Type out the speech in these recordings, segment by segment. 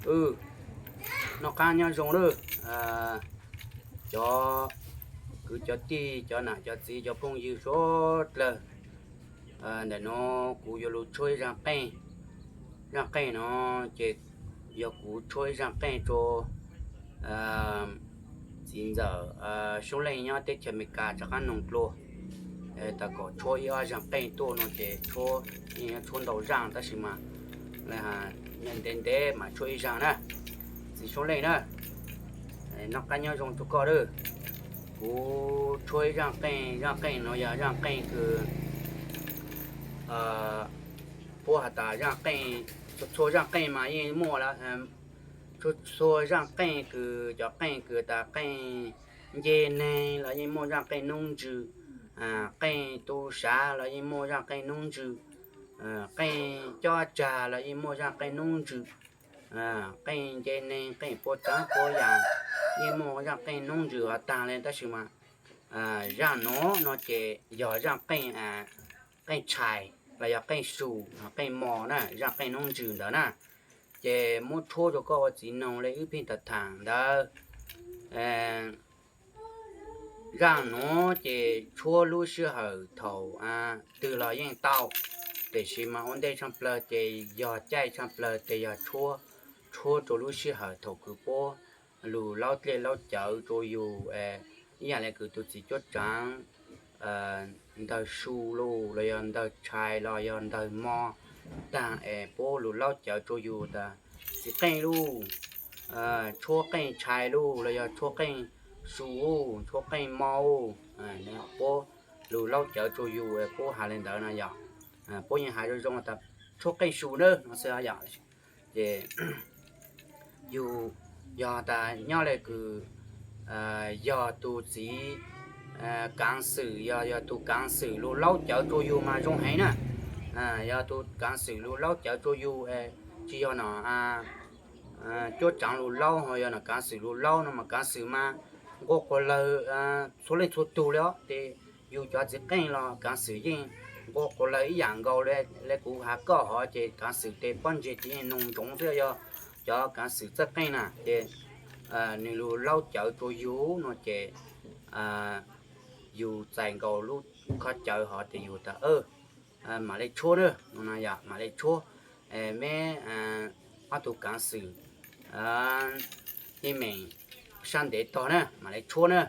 Noj qab nyob zoo lawm, cov kwv cov tij, cov nam cov txiv, cov phooj ywg suav dlawg. Ntawm no kuv yuav lug tshuab ib zaaj qeej. Zaaj qeej no ces yog kuv tshuab ib zaaj qeej rua txiv ntxawm Xyoob Leej nyob teb chaws Amelikas rov qaab noog dlua, tas kom tshuab ib ob zaaj qeej tuaj no ces tshuab, yeej yuav tshuab ntau zaaj tab sis mas ntev ntev mas tshuab ib zaaj na. Txiv Xyoob Leej na, noj qab nyob zoo rua koj lawm. Kuv tshuab ib zaaj qeej, zaaj qeej no yog zaaj qeej kws puab has tas zaaj qeej, txhua zaaj qeej mas yeej muaj, txhua zaaj qeej kws cov qeej kws tas qeej nce neeg los yeej muaj zaaj qeej noob ntsws, qeej tu sav los yeej muaj zaaj qeej noob ntsws, qeej cob tsag los yeej muaj zaaj qeej noob ntsws, qeej nce neeg, qeej puab tsaav puab yaam, yeej muaj zaaj qeej noob ntsws hov taag le tab sis mas zaaj nuav no ces yog zaaj qeej, qeej tshais los yog qeej su, qeej mos na, zaaj qeej noob ntsws ntawd na. Ces muab tshuab rua koj ua txiv noog le wb pheej tas thaam ntawd. Zaaj nuav ces tshuab lub sij hawm thaum twg los yeej tau, tiam sis mas ua ntej tshaaj plawg ces yog caij tshaaj plawg ces yog tshuab, tshuab rua lub sij hawm thaum kws puab lug laub dlej laub cawv rua yug, ib yaam le kws tus txiv cuab tsaav ntawg su lug los yog ntawg tshais los yog ntawg mos taag es puab lug laub cawv rua yug tas txiv qeej lauj, tshuab qeej tshais lauj los yog tshuab qeej su, tshuab qeej mos, puab lug laub cawv rua yug puab has le ntawd no yog, puab yeej has zoo zoo tas tshuab qeej su na no xwb yom. Ces yug yog tas nyob le kws yog tus txiv kaav xwm, yog, yog tus kaav xwm lug laub cawv rua yug mas zoo heev na. Yog tus kaav xwm lug laub cawv rua yug, tsi yog nom cuab tsaav lug laub, ho yog nom kaav xwm lug laub no mas kaav xwm mas nqua quas lawg txhua leej txhua tug le os. Ces yug cov txiv qeej los kaav xwm yeej nqua quas lawg ib yaam nkaus le kuv has koj hov, ces kaav xwm tes pob ntseg ces yeej noog ntsoov xwb. Yog cov kaav xwm txawj qeej na ces nws lug laub cawv rua yug no ces yug txais nkaus lub khob cawv hov ces yug tas mam le tshuab na, no yog mam le tshuab, meb ob tug kaav xwm yeej meem sab ntev tog na, mam le tshuab na.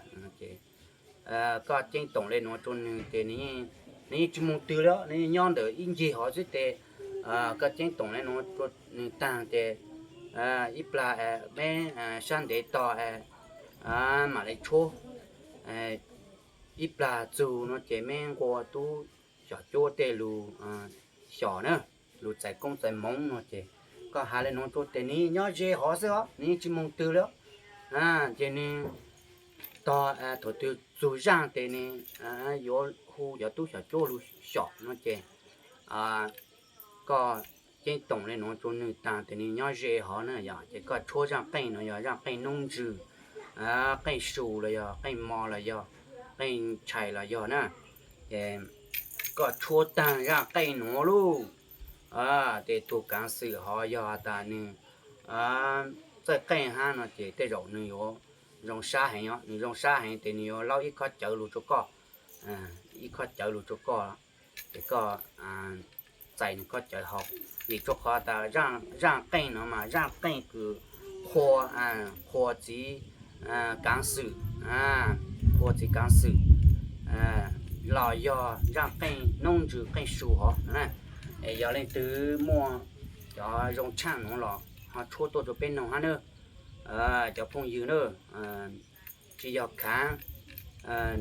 Koj ceeb toom le nuav rua nwg ces nws yeej tsi moog twg le, nws yeej nyob ntawm ib ncig hov xwb tes koj ceeb toom le nuav rua nwg taag ces ib plag meb sab ntev tog mam le tshuab, ib plag txug no ces meb nqua tub xyom cuab tej lug xyom na, lug txais koob txais moov no ces koj has le nuav rua tes nws nyob ze hov xwb os, nws yeej tsi moog twg le. Ces nws tog thaum twg txug zaaj tes nws yuav hu cov tub xyom cuab lug xyom no ces koj ceeb toom le nuav rua nwg taag tes nws nyob ze hov na yog, ces koj tshuab zaaj qeej no yog zaaj qeej noob ntsws, qeej su los yog qeej mos los yog qeej tshais los yog na, ces koj tshuab taag zaaj qeej nuav lauj, ces tus kaav xwm hov yog tas nws txawj qeej hab no ces tej zaum nws yuav zoo sab heev os, nws zoo sab heev tes nws yuav laub ib khob cawv lug rua koj, ib khob cawv lug rua koj, ces koj txais nws khob cawv hov. Vim rua qhov tas zaaj qeej no mas zaaj qeej kws qhua, qhua txiv kaav xwm, qhua txiv kaav xwm los yog zaaj qeej noob ntsws qeej su hov na. Es yog leej twg muaj cov zoo tshaaj nuav los ho tshuab tuaj rua peb noog hab na, cov phooj ywg na. Tsi yog khaav,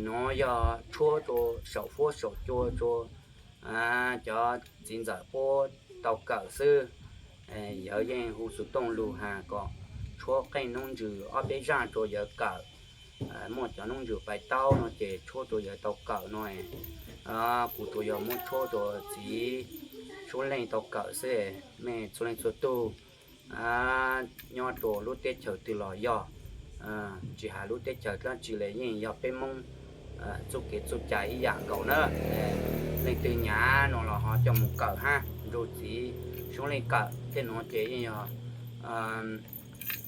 nuav yog tshuab rua saum fuab saum cua rua cov txiv ntxawm puab tau kawm xwb. Yawg yeej hu xov tooj lug has kom tshuab qeej noob ntsws ob peb zaaj rua yawg kawm. Muaj cov noob ntsws pais taub no ces tshuab rua yawg tau kawm no. Kuv tsuas yog muab tshuab rua txiv Suab Leej tau kawm xwb. Mej txhua leej txhua tug nyob rua lub teb chaws twg los yog, tsis has lub teb chaws dlaab tsi le yeej yog peb Moob txuj kev txuj cai ib yam nkaus na. Leej twg nyav no los ho coj mus kawm hab, nrug txiv Suab Leej kawm tej nuav ces yeej yog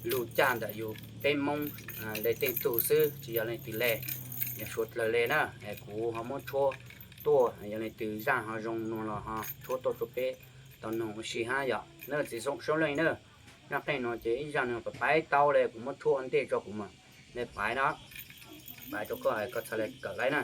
lug caj ntawm yus peb Moob le teej tug xwb, tsis yog leej twg le, yog suav dlawg le na. Kuv ho muab tshuab tuaj, yog leej twg zaj ho zoo nug los ho tshuab tuaj rua peb tau nug ua si hab yom. Nab txiv xoob sab leej na, zaj qeej nuav ces ib zaj nwg pab paiv tau le, kuv muab tshuab ua ntej tso kuv mam le paiv na. Paiv rua koj, koj txhad le kawm laib na.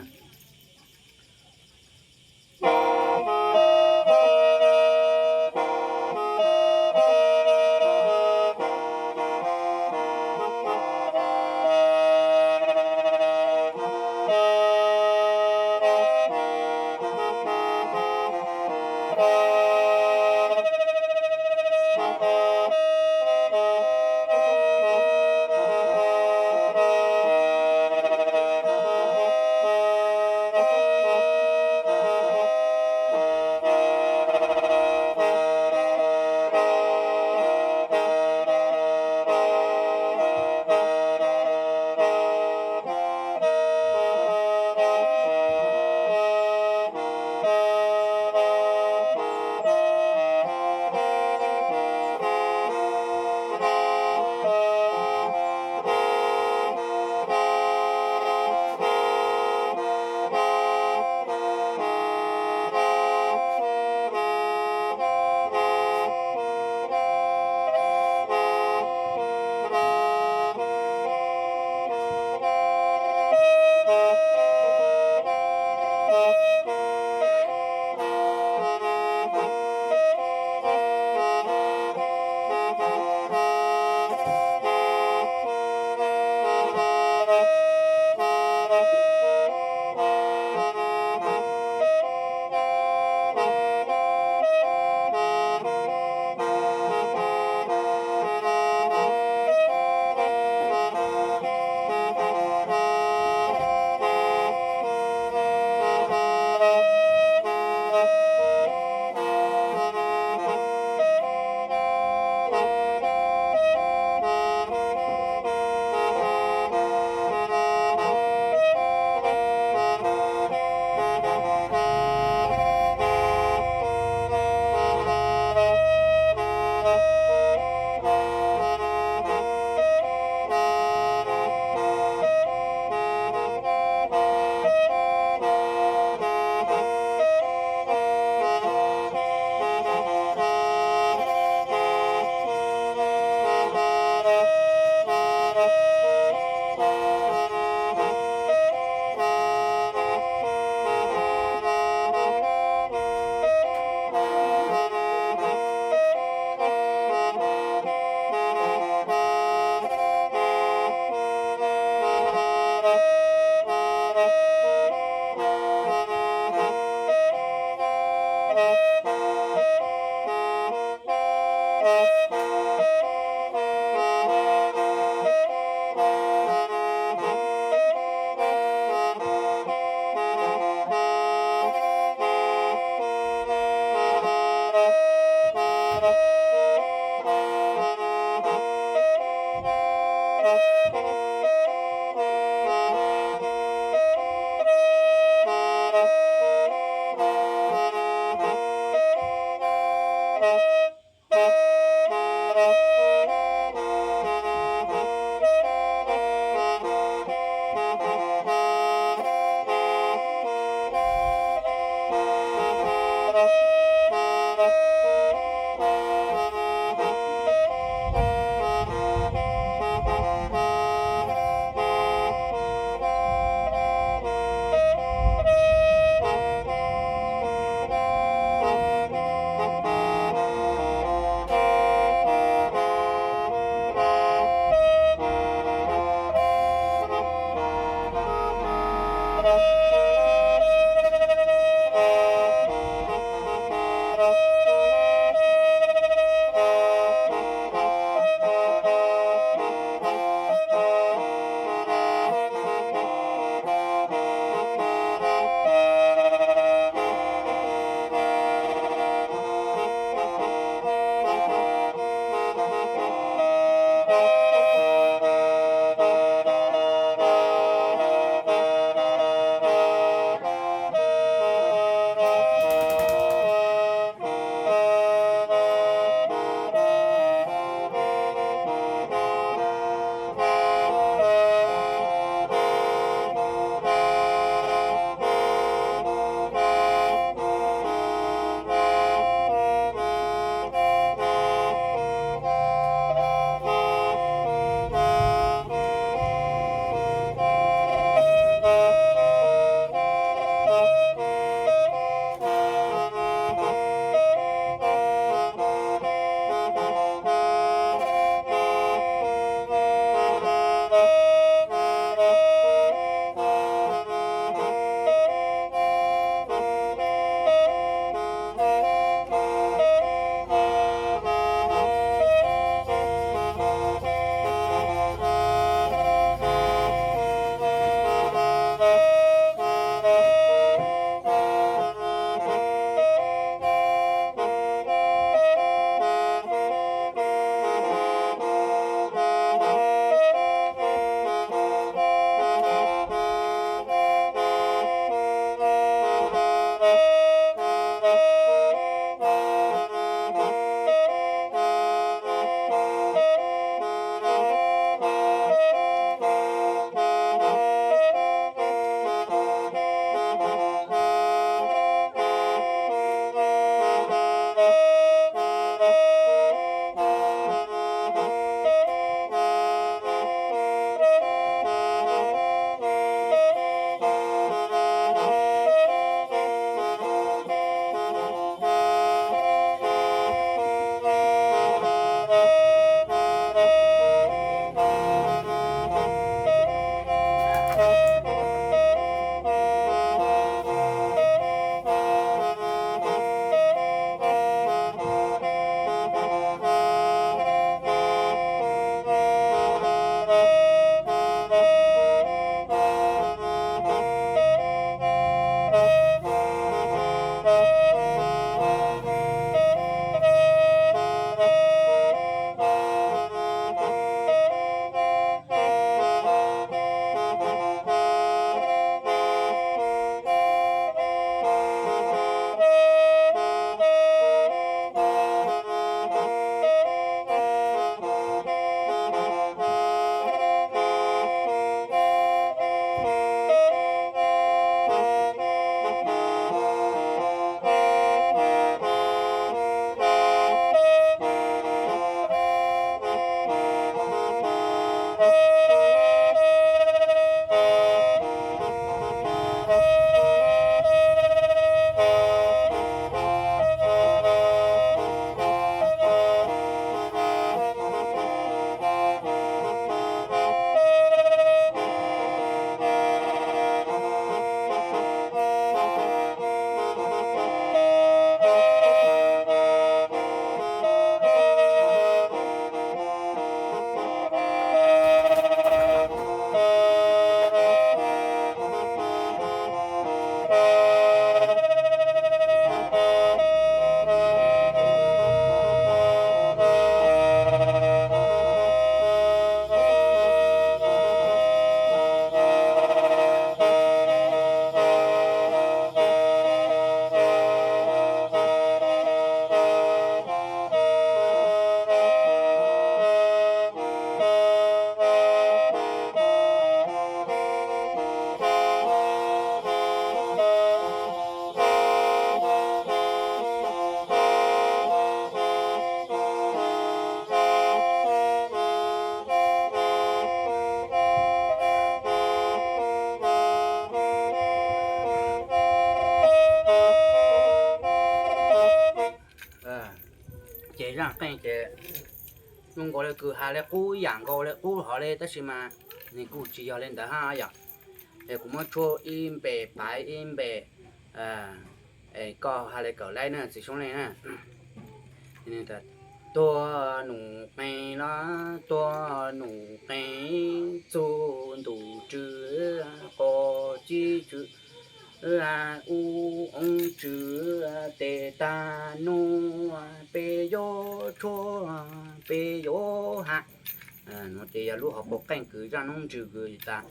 Qeej ces zoo nkaus li kws has li qub ib yam nkaus li qub hov li tab sis mas nws kuj tsis yog li ntawd hab yom. Es kuv muab tshuab ib npe pav ib npe, es koj has li kawm laib na txiv Soob Leej na. Tuag num qees los tuag num qees, txug ntuj tswv qos tsib tswv, ub oob tswv tes tag nub, peb yuav tshuab peb yuav has. Nuav ces yog lub hauv paus qeej kws zaj noob ntsws kws tas,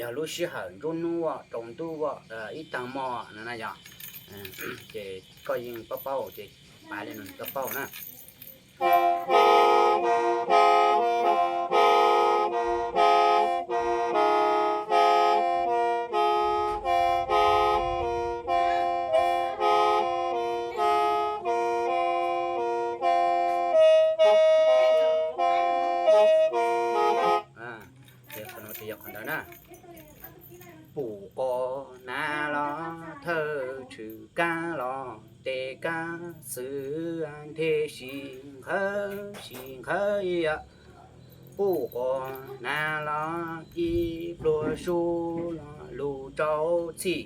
yog lub sij hawm nruab hnub rau ntuj ib tag hmo no na yog. Ces koj yeej paub paub ces pav li no koj paub na. Qhov no ces yog qhov ntawd na. Pum qos hnav los thawj tshwm kaab los tes kaab xwm, nthe sis nqhawv sis nqhawv os. Pum qos hnav los ib pluag sub los lug rau txhij.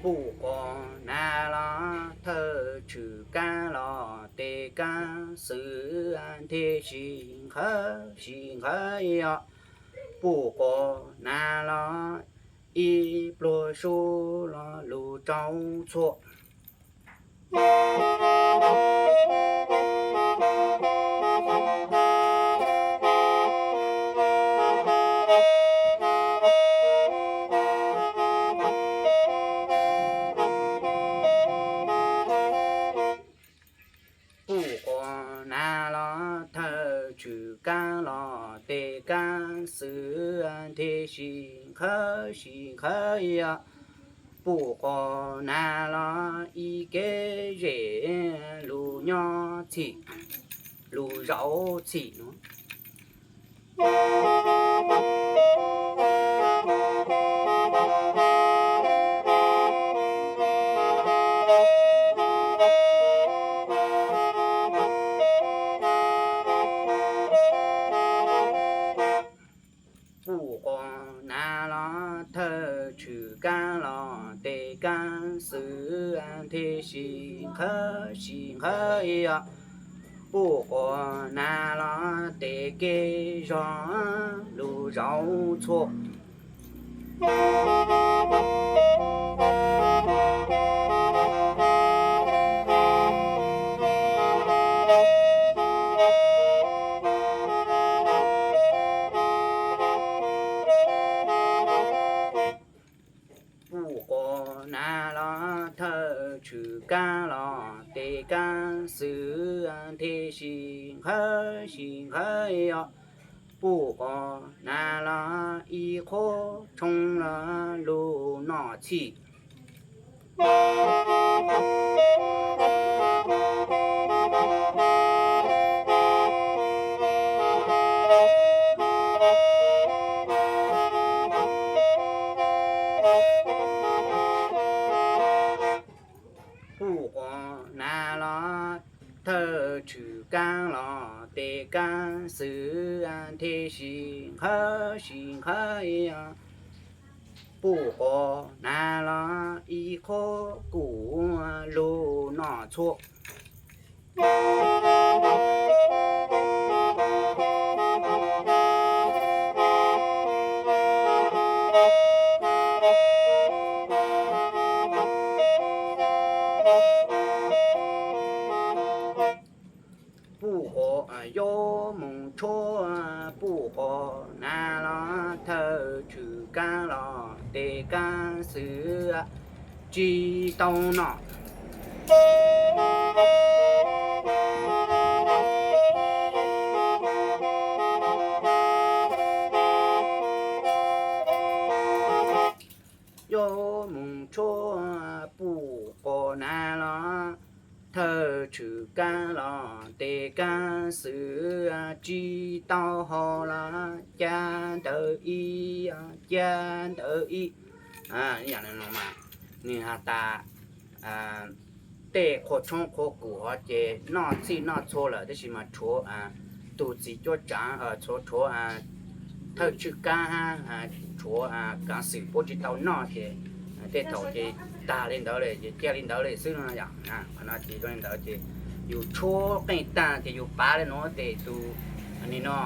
Pum qos hnav los thawj tshwm kaab los tes kaab xwm, nthe sis nqhawv sis nqhawv os. Pum qos hnav los ib pluag sub los lug rau txhua. Pum qos hnav los thawj tshwm kaab los tes kaab xwm, nthe sis nqhawv sis nqhawv os. Pum qos hnav los ib kev zem lug nyob txhij, lug zaum txhij no. Pum qos hnav los thawj tshwm kaab los tes kaab xwm, nthe sis nqhawv sis nqhawv os. Pum qos hnav los tes kev zog lug zaum txhua. Pum qos hnav los thawj tshwm kaab los tes kaab xwm, nthe sis nqhawv sis nqhawv os. Pum qos hnav los ib qhuab tshoob los lug noj txhij. Pum qos hnav los thawj tshwm kaab los tes kaab xwm, nthe sis nqhawv sis nqhawv os. Pum qos hnav los ib qhuab kum lug noj txhua. Pum qos yuav moog tshuab, pum qos hnav los thawj tshwm kaab los tes kaab xwm, tsis tau noj. Yuav moog tshuab, pum qos hnav tshwm kab los tes kab xwm tsis tau haus los cas ntawd ib, cas ntawd ib. Yam no mas nws has tas tej qhua tshoob qhua kum hov ces noj txhij noj txhua lawm tab sis mas tshuav tus txiv cuab tsaav, tshuav thawj tswj kab hab tshuav kaav xwm puab tsis tau noj ces tej thaum ces tag li ntawd li ces cia li ntawd li xwb no yom. Qhov no ces zoo li ntawd ces yus tshuab qeej taag ces yus pav le nuav tes tus, nim no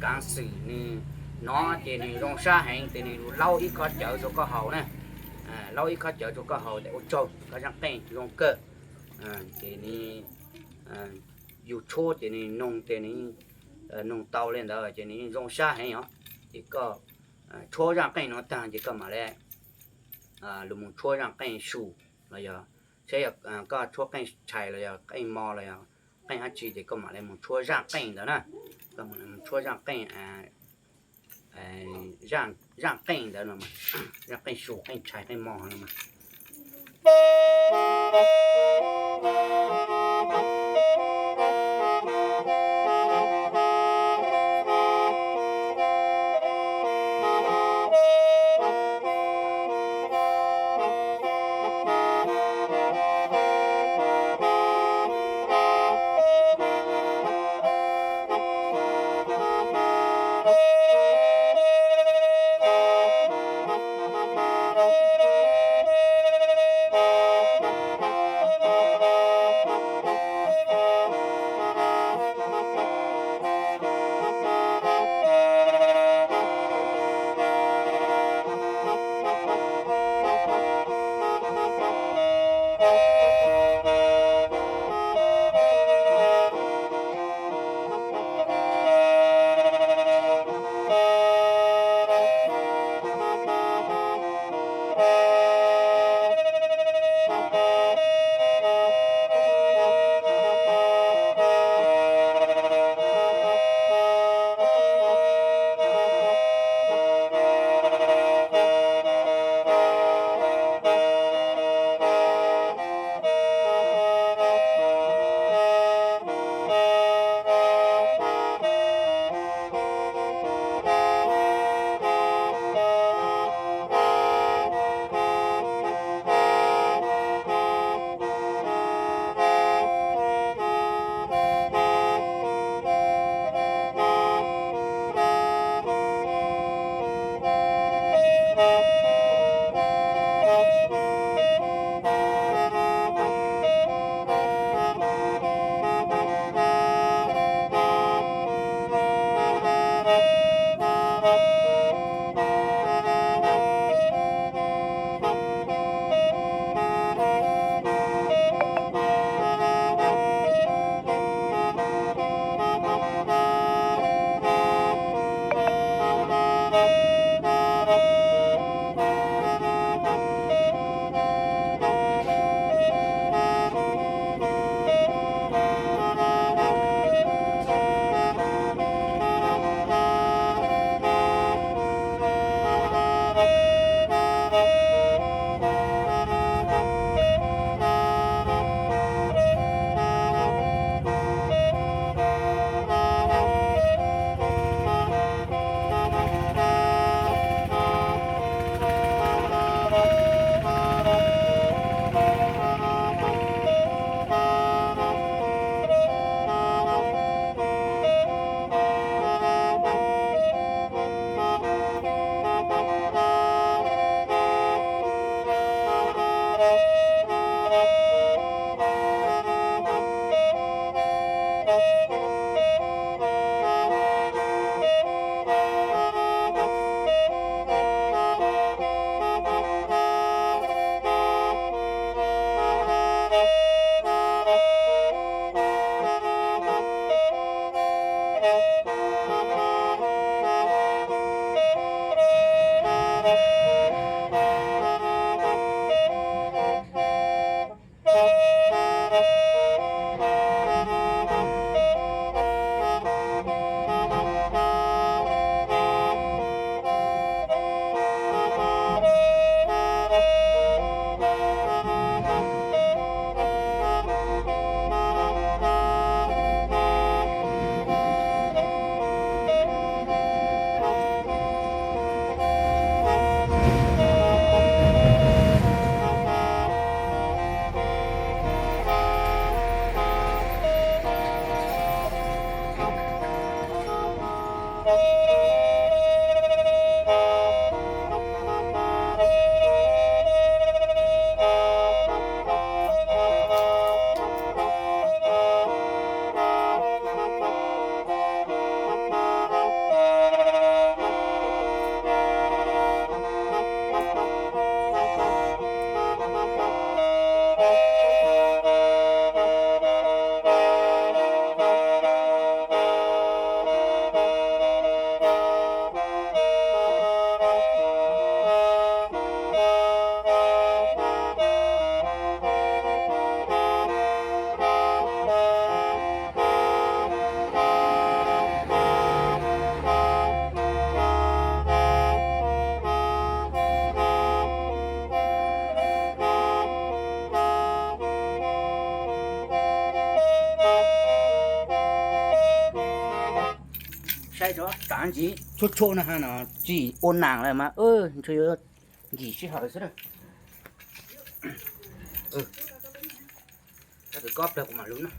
kaav xwm nws nov ces nws zoo sab heev ces nws laub ib khob cawv rua koj haus na. Laub ib khob cawv rua koj haus tes ua tsaug, koj zaaj qeej zoo kawg. Ces yus tshuab ces nws noog ces nws noog tau li ntawd ces nws zoo sab heev os. Ces koj tshuab zaaj qeej no taag ces koj mam le lug moog tshuab zaaj qeej su los yog, saib yog koj tshuab qeej tshais los yog qeej mo los yog qeej dab tsi ces koj mam le moog tshuab zaaj qeej ntawd na. Koj mam le moog tshuab zaaj qeej, zaaj qeej ntawd no, zaaj qeej su qeej tshais qeej mo no mas Tsav ntsis tshuaj tshuaj no ha no tsis ua nas lawm mas ntshe yuav nkim sij hawm xwb na. Tus kob plawg kuv mam lub na.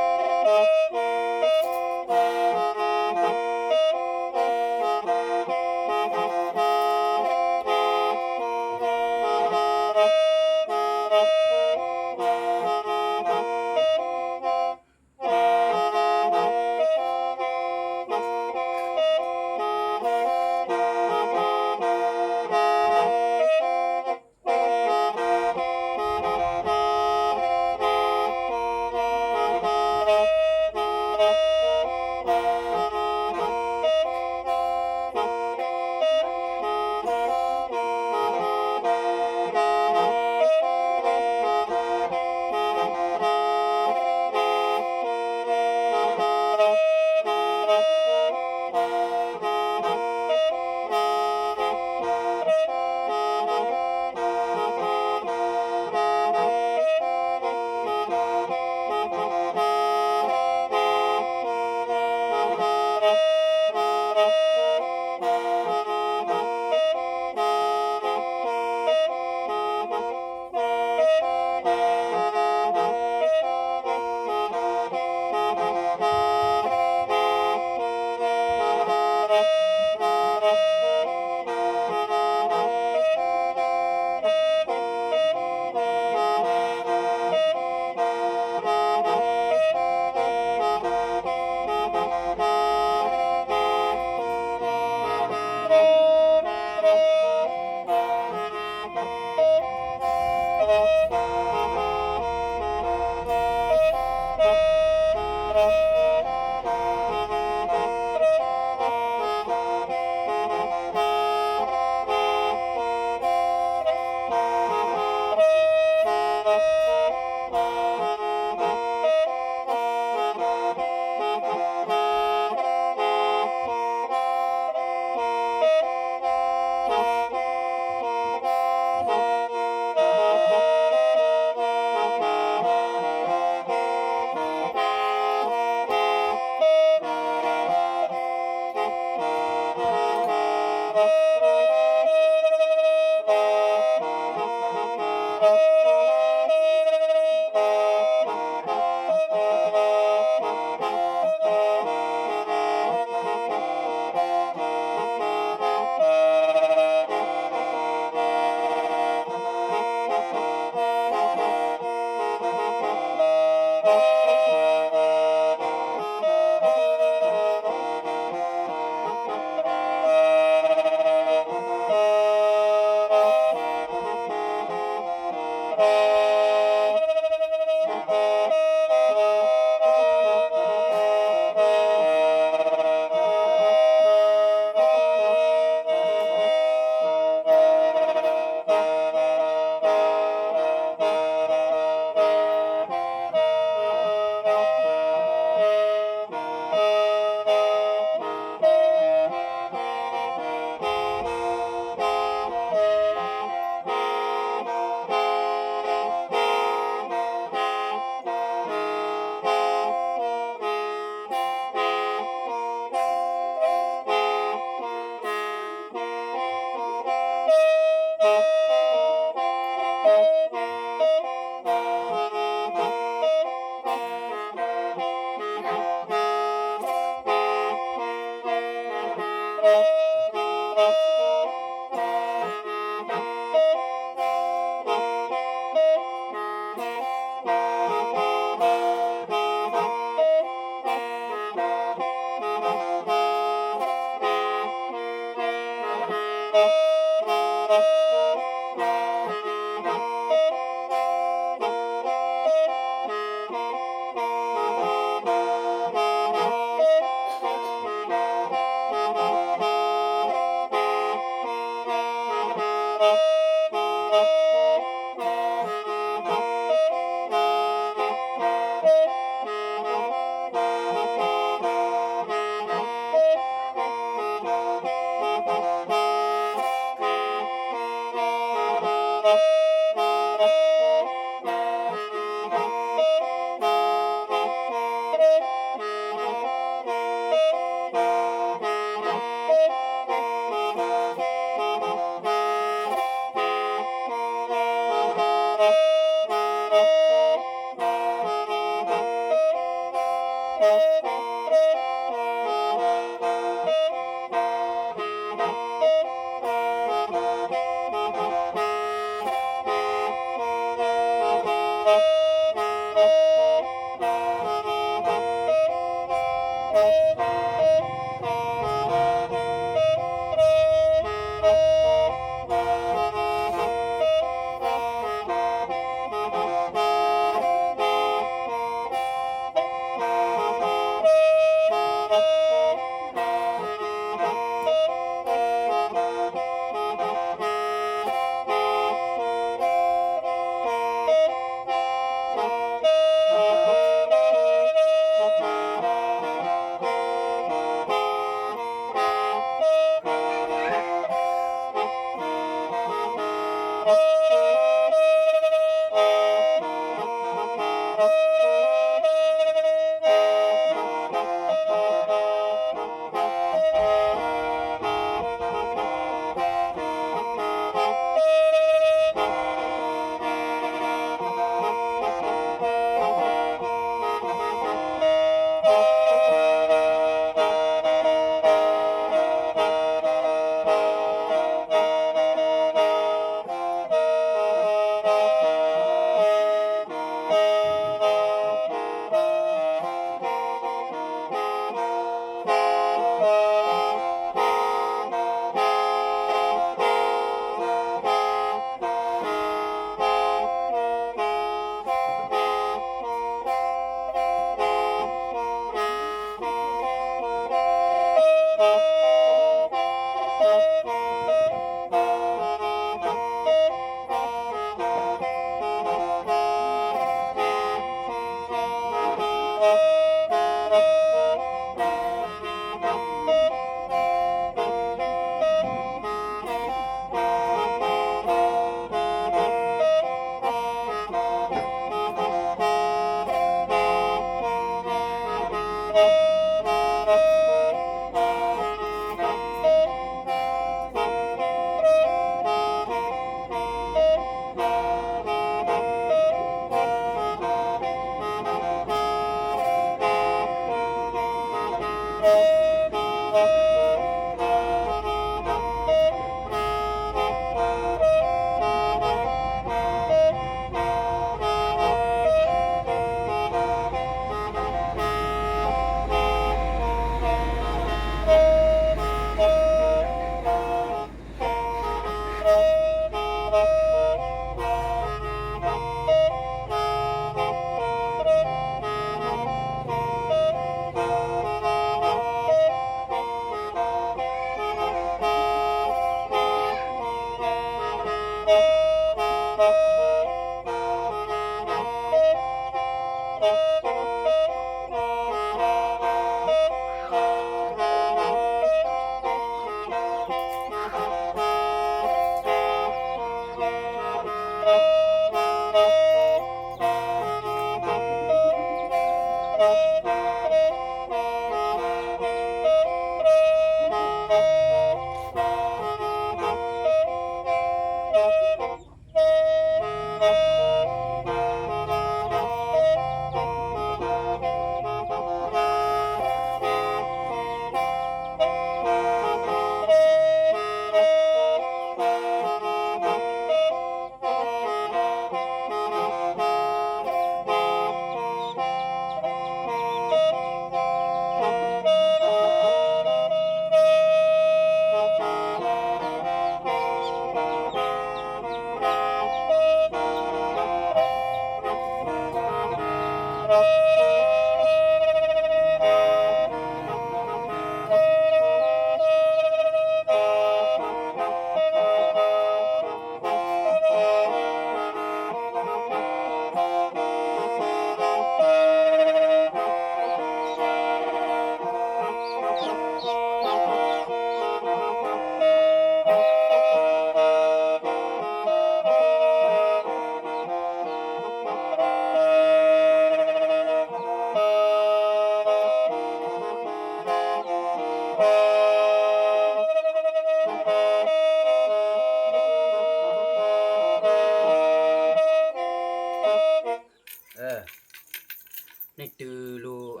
Nej twg lug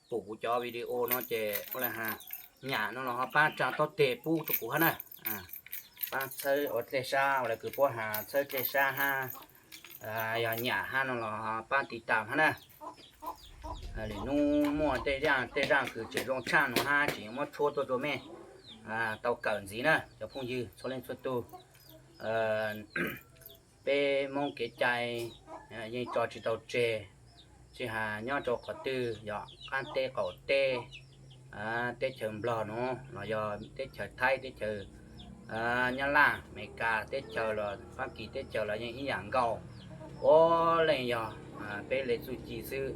pum kuv cov video no ces ua li has, nyam no los ho pab tsa taub teg pub rau kuv hab na. Pab txhawb ua dlej sab ua li kws puab has txhawb dlej sab hab, yog nyam hab no los ho pab tiv tam hab na. Lwm hnub muaj tej zaaj tej zaaj kws tseem zoo tshaj no hab tseem yuav muab tshuab tuaj rua mej tau kawm ntxiv na cov phooj ywg txhua leej txhua tug. Peb Moob kev cai yeej tso tsis tau tseg, tsis has nyob rau qhov twg, yog qaab teb qaum teb, teb chaws Nplog nuav los yog teb chaws Thaib, teb chaws Nyab Laj, Amelikas teb chaws los Fab Kis teb chaws los yeej ib yaam nkaus. Puab leej yog peb le txuj ci xwb.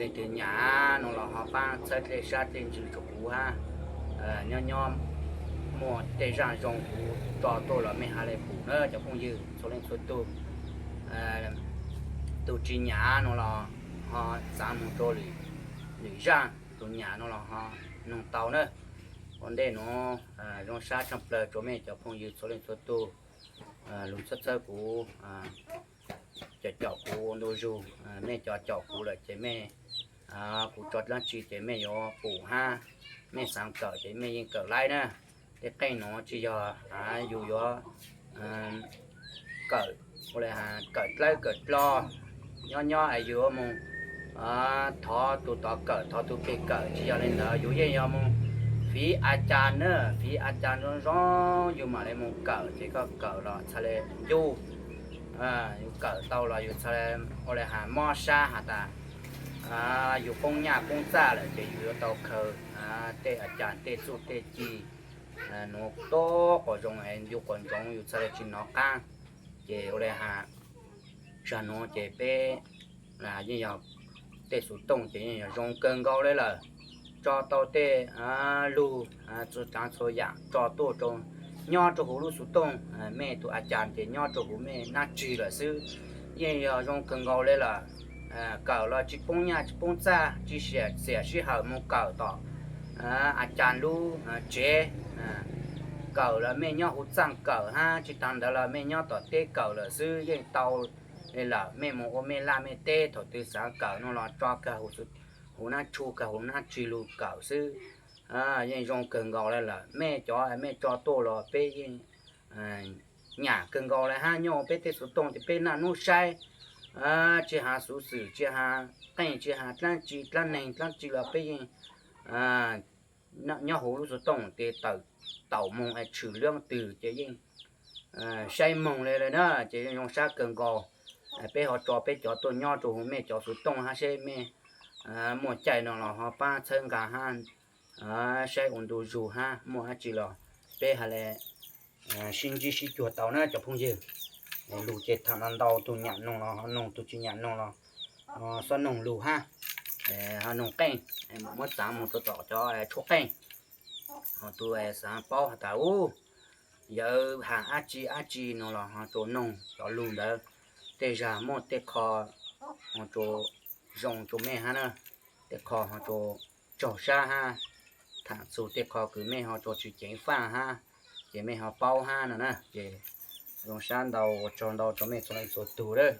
Leej twg nyam no los ho pab txhawb dlej sab dlej ntsws rua kuv hab. Nyob nyob Muaj tej zaj zoo kuv tso tuaj los mej hais le pum na cov phooj ywg txhua leej txhua tug. Tus tsis nyam no los ho txav moog rua lwm zaj, tus nyam no los ho noog tau na. Ua ntej nuav zoo sab tshaaj plawg rua mej cov phooj ywg txhua leej txhua tug. Lug txhawb txhawb kuv, caum caum kuv ua ntu zug, mej cov caum kuv lawm ces mej, kuv tso dlaab tsi ces mej yuav pum hab, mej xaav kawm ces mej yeej kawm laib na. Tej qeej nuav tsi yog yug yuav kawm, ua le has kawm dlawb kawm dlo, nyob nyob es yug yuav moog thov tug tod kawm thov tug peg kawm, tsi yog le ntawd, yug yeej yog moog fiv a cas na, fiv a cas zoo zoo yug mam le moog kawm ces koj kawm los txhad le ncuj. Yug kawm tau los yug txhad le, ua le has mob sab has tas yug poob nyaj poob txaj lawm ces yug yuav tau khaws tej a cas tej txuj tej ci nuav tuab quas zoo es yug quas ntsoov yug txhad le tsi nov qaab. Ces ua le has zag nuav ces peb yeej yog tej xuv tooj ces yeej yog zoo kawg nkaus le lawm. Tso tau tej lug txhua tsav txhua yam tso tuaj rau, nyob rau huv lub xuv tooj, mej tug a cas ces nyob rau huv mej nab tsig lawm xwb, yeej yog zoo kawg nkaus le lawm. Kawm los tsi poob nyaj tsi poob txaj, tsi xiam sij hawm moog kawm tom a cas lub tsev. Kawm los mej nyob huv txaj kawm hab tsi taag ntawd los mej nyob tom teb kawm lawm xwb yeej tau le lawm. Mej moog ua mej laj mej teb thaum twg xaav kawm no los tso kag huv nab tshu kag huv nab tsig lug kawm xwb, yeej zoo kawg nkaus le lawm. Mej cov mej tso tuaj los peb yeej nyam kawg nkaus le hab. Nyob peb tej xuv tooj ces peb naj nub saib, tsi has xuv xwm tsi has qeej tsi has dlaab tsi dlaab neeg dlaab tsi los peb yeej nyob huv lub xuv tooj ces tawm taum moog es tshwm leej twg ces yeej saib moog le le na. Ces zoo sab kawg nkaus, peb ho tso peb cov tuaj nyob rau huv mej cov xuv tooj hab seb mej muaj caij no los ho paab txhawb nqaa hab saib ua ntu zug hab muaj dlaab tsi los peb has le sib ntsib sib cuag tau na cov phooj ywg. Lug ces tham ntau, tug nyam noog los ho noog, tug tsi nyam noog los xob noog lug hab, ho noog qeej, muab txaav moog rau tom cov tshuab qeej. Ho tug xaav paub has tas u yawv has dlaab tsi dlaab tsi no los ho rua noog cov lug ntawd. Tej zag muaj tej qho ho rua zoo rua mej hab na, tej qho ho rua tsaug sab hab, tham txug tej qho kws mej ho rua tsi ceev faj hab, ces mej ho paub hab no na. Ces zoo sab ntau, ua tsaug ntau rua mej txhua leej txhua tug lawm.